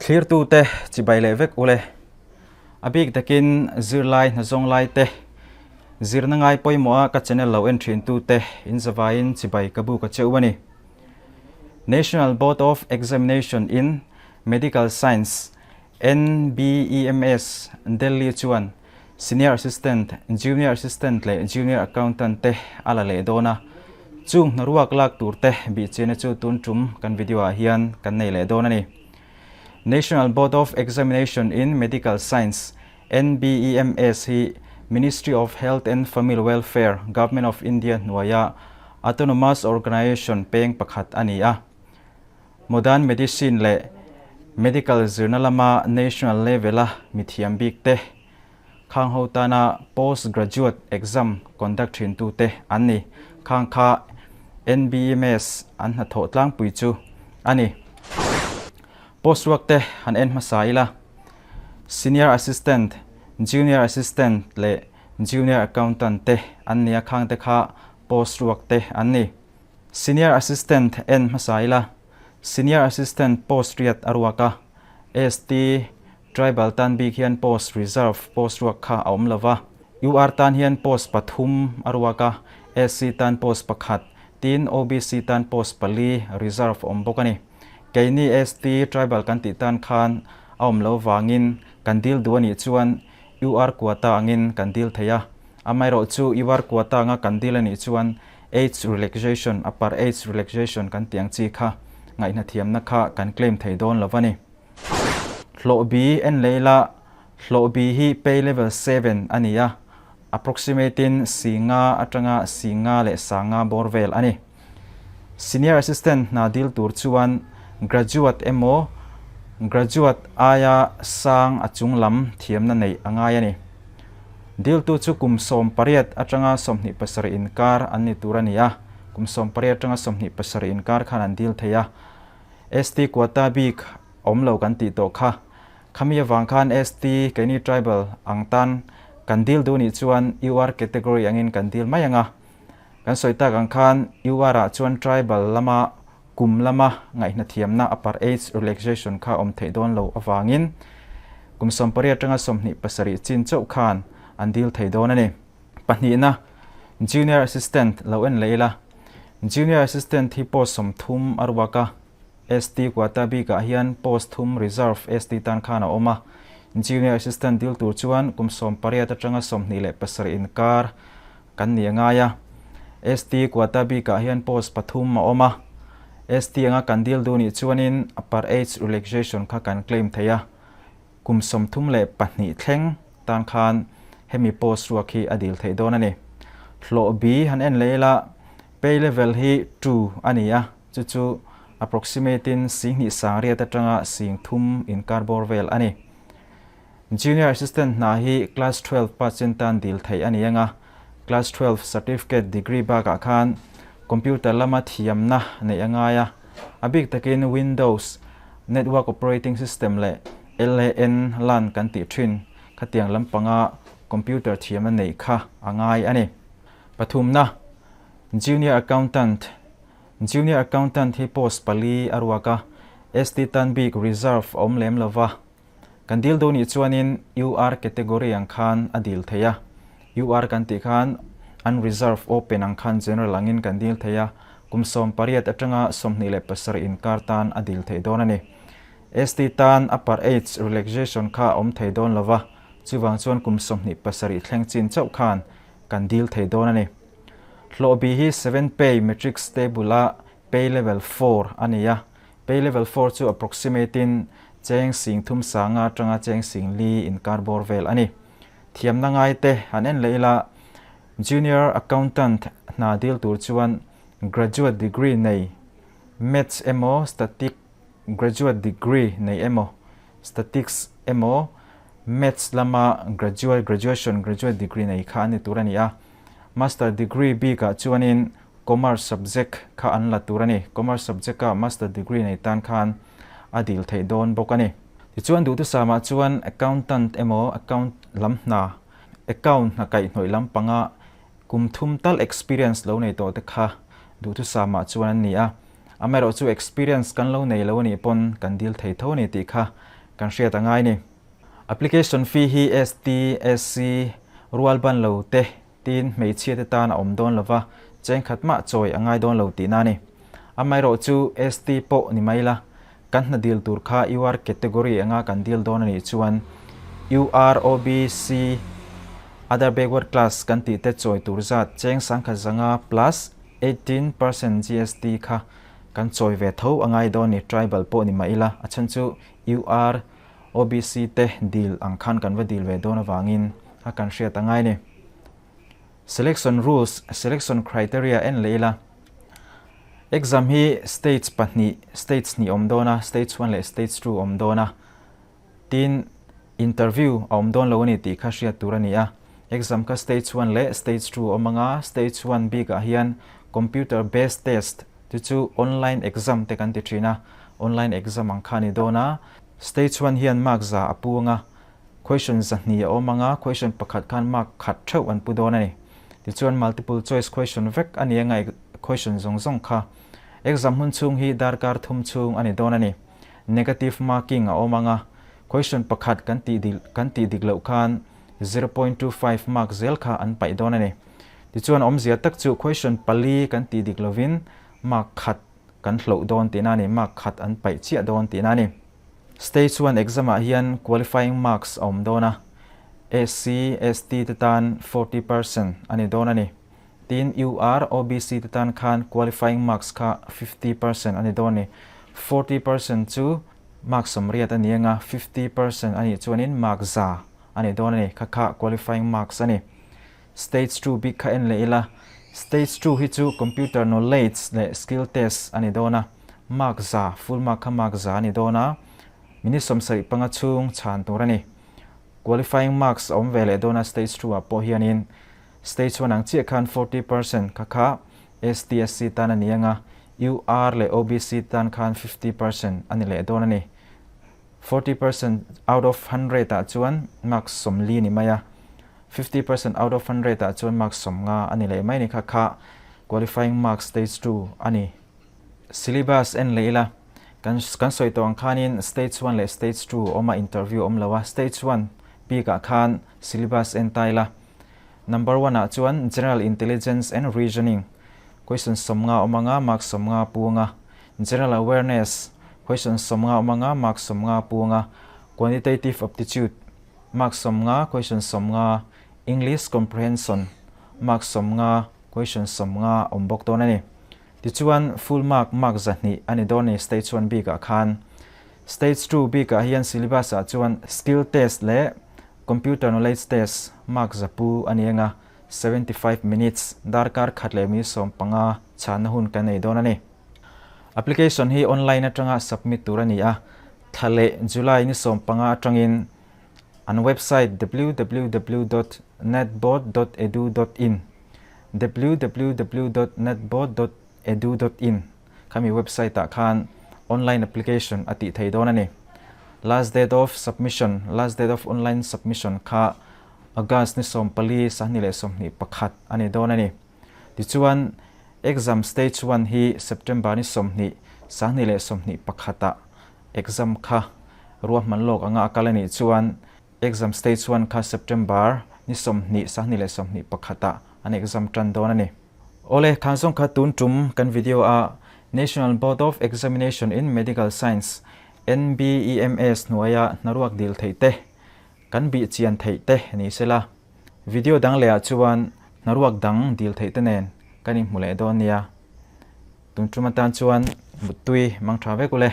Thlirtute chibai leh vek ule. A bik takin zirlai hnazawng lai te, zirna ngai pawimawha ka channel lo en thintute in zavaiin chibai ka buk a cheu a ni. National Board of Examination in Medical Science, NBEMS, Delhi chuan Senior Assistant, Junior Assistant leh Junior Accountant te a la leh dawn a, chung hnaruak lak tur te bihchiahna chu tun tum kan video ah hian kan nei leh dawn a ni. National Board of Examination in Medical Science, NBEMS, hi Ministry of Health and Family Welfare, Government of India hnuaia Autonomous Organisation peng pakhat a ni a. Modern Medicine leh Medical zirna lama National level-a mithiam bik te, khang ho tana Post Graduate Exam conduct thintute an ni. Khang kha NBEMS an hnathawh tlangpui chu a ni. Post ruak te han en hmasa ila, Senior Assistant, Junior Assistant leh Junior Accountant te an nia khang te kha post ruak te an ni. Senior Assistant en hmasa ila, Senior Assistant post riat a ruak a, ST, Tribal tan bik hian post reserve post ruak kha a awm lova, UR tan hian post pathum a ruak a, SC tan post pakhat, tin OBC tan post pali reserve a awm bawk a ni. Keini ST, Tribal kan tih tan khan a awm lo vangin kan dil duh a nih chuan UR quota angin kan dil thei a, amaherawhchu UR quota anga kan dil a nih chuan Age relaxation, upper age relaxation kan tih ang chi kha ngaihnathiamna kha kan claim thei dawn lo a ni. Hlawhbi en leh ila, hlawhbi hi pay level seven a ni a, approximate in singa atanga singa leh sanga bawr vel a ni. Senior assistant hna dil tur chuan graduate emaw graduate aia sang a chung lam thiamna neih a ngai a ni. Diltu chu kum 18 atanga 27 inkar an ni tur a ni a, kum 18 atanga 27 inkar khan an dil thei a. ST quota bik awm lo kan tih tawh kha. Khami avang khan ST, keini tribal ang tan kan dil duh nih chuan UR category angin kan dil mai ang a. Kan sawi tak ang khan UR ah chuan tribal lama kum lama ngaihnathiamna upper age relaxation kha awm theih dawn lo avangin kum 18 atanga 27 chin chauh khan an dil thei dawn a ni. Pahnihna, Junior Assistant lo en leh ila. Junior Assistant hi post 30 a ruak a, ST quota bikah hian post thum reserve ST tan khan a awm a. Junior Assistant dil tur chuan kum 18 atanga 27 inkar kan ni a ngai a. ST quota bikah hian post pathum a awm a. ST anga kan dil duh nih chuanin upper age relaxation kha kan claim thei a. Kum 32 thleng tan khan hemi post ruak hi a dil theih dawn a ni. Hlawh bi han en leh ila, pay level hi two a ni a, chu chu approximate in 2000 sangriat atanga 3000 inkar bawr vel a ni. Junior Assistant hna hi Class 12 pass-in tan dil theih a ni ang a, Class 12 Certificate degree bakah khan Computer lama thiamna neih a ngai a, a bik takin Windows, Network Operating System leh LAN, lan kan tih thin khatiang lampanga computer thiamna neih kha a ngai a ni. Pathumna, Junior Accountant, Junior Accountant hi post pali a ruak a, ST tan bik reserve a awm lem lova, Kan dil duh nih chuanin UR category ang khan a dil thei a. UR kan tih khan unreserved open ang khan general angin kan dil thei a, kum 18 atanga 27 inkar tan a dil theih dawn a ni. ST tan upper age relaxation kha a awm thei dawn lo va, chuvang chuan kum 27 thleng chin chauh khan kan dil thei dawn a ni. Hlawhbi hi seven pay matrix table a pay level four a ni a, Pay level four chu approximate in cheng 3000 sanga atanga cheng 4000 inkar bawr vel a ni. Thiamna ngai te han en leh ila, Junior Accountant hna dil tur chuan graduate degree nei, Maths emaw Static graduate degree nei emaw, Statics emaw Maths lama graduate graduation graduate degree nei kha an ni tur a ni a. Master degree bikah chuanin Commerce subject kha an la tur a ni. Commerce subject a Master degree nei tan khan a dil theih dawn bawk a ni. Tichuan duhtusamah chuan Accountant emaw Account lam hna, Account hna kaihhnawih lam panga kum thum tal experience lo nei tawh te kha duhtusamah chuan an ni a. Amaherawhchu experience kan lo nei lo a nih pawn kan dil thei tho a ni tih kha. kan hriat a ngai ni. Application fee hi ST, SC, rual ban lo te tiin hmeichhia te tan a awm dawn lova, cheng khat mah chawi a ngai dawn lo tihna a ni. Amaherawh chu ST pawh ni mai la, kan hna dil tur kha UR category anga kan dil dawn a nih chuan UR, OBC, Other Backward Class kan tih te chawi tur zat cheng sangkhat zanga plus 18% GST kha kan chawi ve tho a ngai dawn ni, tribal pawh ni mah ila, a chhan chu UR, OBC te dil ang khan kan va dil ve dawn avangin a kan hriat a ngai ni. Selection rules, selection criteria en leh ila. Exam hi stage pahnih, stage hnih awm dawn a, stage one leh stage two awm dawn a. Tin, interview a awm dawn lo a ni tih kha hriat tur a ni a. Exam kha stage one leh stage two awm ang a, stage one bikah hian computer based test chu chu online exam te kan ti thin a, online exam ang kha a ni dawn a. Stage one hian mark za a pu ang a, question zahnih a awm ang a, question pakhat khan mark khat theuh an pu dawn a ni. Tichuan multiple choice question vek a ni anga question zawng zawng kha exam hun chhung hi darkar thum chhung a ni dawn a ni. Negative marking a awm ang a, question pakhat kan tih dik kan tih dik loh khan 0.25 mark zel kha an paih dawn a ni. Tichuan awmzia tak chu question pali kan tih dik lovin mark khat kan hloh dawn tihna a ni, mark khat an paih chiah dawn tihna a ni. Stage one exam ah hian qualifying marks a awm dawn a, SC, ST te tan 40% a ni dawn a ni. Tin, UR, OBC te tan khan qualifying marks kha 50% a ni dawn a ni. 40% chu mark sawmriat a ni anga, 50% a nih chuanin mark za a ni dawn a ni. Kha kha qualifying marks a ni. Stage two bik kha en leh ila, Stage two hi chu computer knowledge leh skill test a ni dawn a, mark za, full mark kha mark za a ni dawn a, minute 75 chhung chhan tur a ni. Qualifying marks a awm ve leh dawn a stage two ah pawh hianin stage one ang chiah khan 40% kha kha STSC tan a ni ang a, UR leh OBC tan khan 50% a ni leh dawn a ni. 40% out of hundred ah chuan marks 40 ni mai a, 50% out of hundred ah chuan marks 50 a ni leh mai ni kha kha qualifying marks stage two a ni. Syllabus en leh ila, kan kan sawi tawh ang khanin stage one leh stage two awm a interview awm lo a, stage one bik ah khan syllabus en ta ila, number one ah chuan general intelligence and reasoning question 50 awm anga marks 50 pu anga, General Awareness, Question 50 awm anga mark 50 pu anga, Quantitative Aptitude, mark 50, question 50, English Comprehension, mark 50, question 50 awm bawk dawn a ni. Tichuan full mark, mark 200 a ni dawn a ni stage one bikah khan. Stage two bikah hian syllabus ah chuan skill test leh computer knowledge test mark 100 a ni anga, 75 minutes, darkar khat leh mi 15 chhanna hun kan nei dawn a ni. Application hi online atanga submit tur a ni a, thla leh July ni 15 atangin an website www dot netboard dot edu dot in, www dot netboard dot edu dot in, khami website ah khan online application a tih thei dawn a ni. Last date of submission, last date of online submission kha August ni 14, 2021 a ni dawn a ni. Tichuan, exam stage one hi September ni 20, 2021 ah exam kha ruahman lawk anga a kal a nih chuan exam stage one kha September ni 20, 2021 ah an exam tan dawn a ni. Awle, khan zawng kha tun tum kan video a National Board of Examination in Medical Science, NBEMS, hnuaia hnaruak dil theih te kan bih chian theih te ni sela. Video dang lehah chuan hnaruak dang dil theih te nen kan inhmu leh dawn nia. Tun tum atan chuan muttui mang tha vek ule.